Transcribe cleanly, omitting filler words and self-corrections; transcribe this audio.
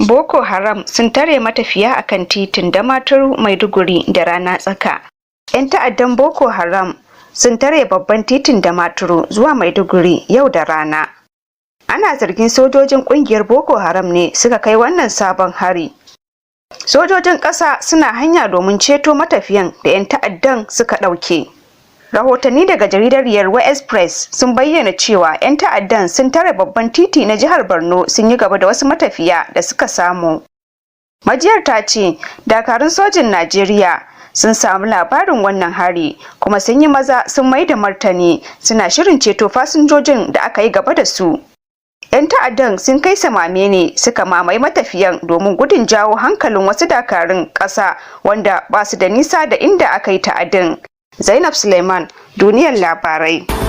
Boko Haram sun tare matafiya akan titin Damaturu Maiduguri da rana tsaka. 'Yan ta'addan Boko Haram sun tare babban titin Damaturu zuwa Maiduguri yau da rana. Ana zargin sojojin kungiyar Boko Haram ne suka kai wannan sabon hari. Sojojin ƙasa suna hanya domin ceto matafiyan da 'yan ta'addan suka ɗauke. Rahotanni daga jaridar Yarwa Express sun bayyana cewa 'yan ta'addan sun tare babban titi na jihar Borno, sun yi gaba da wasu matafiya da suka samu. Majiyar ta ce dakarun sojin Najeriya sun samu labarin wannan hari kuma sun yi maza sun mai da martani, suna shirin ceto fasinjojin da aka yi gaba da su. 'Yan ta'addan sun kai samame ne suka mamaye matafiyan domin gudun jawo hankalin wasu dakarun ƙasa wanda ba su da nisa da inda aka yi ta'adin. Zainab Suleiman, Duniyar Labarai.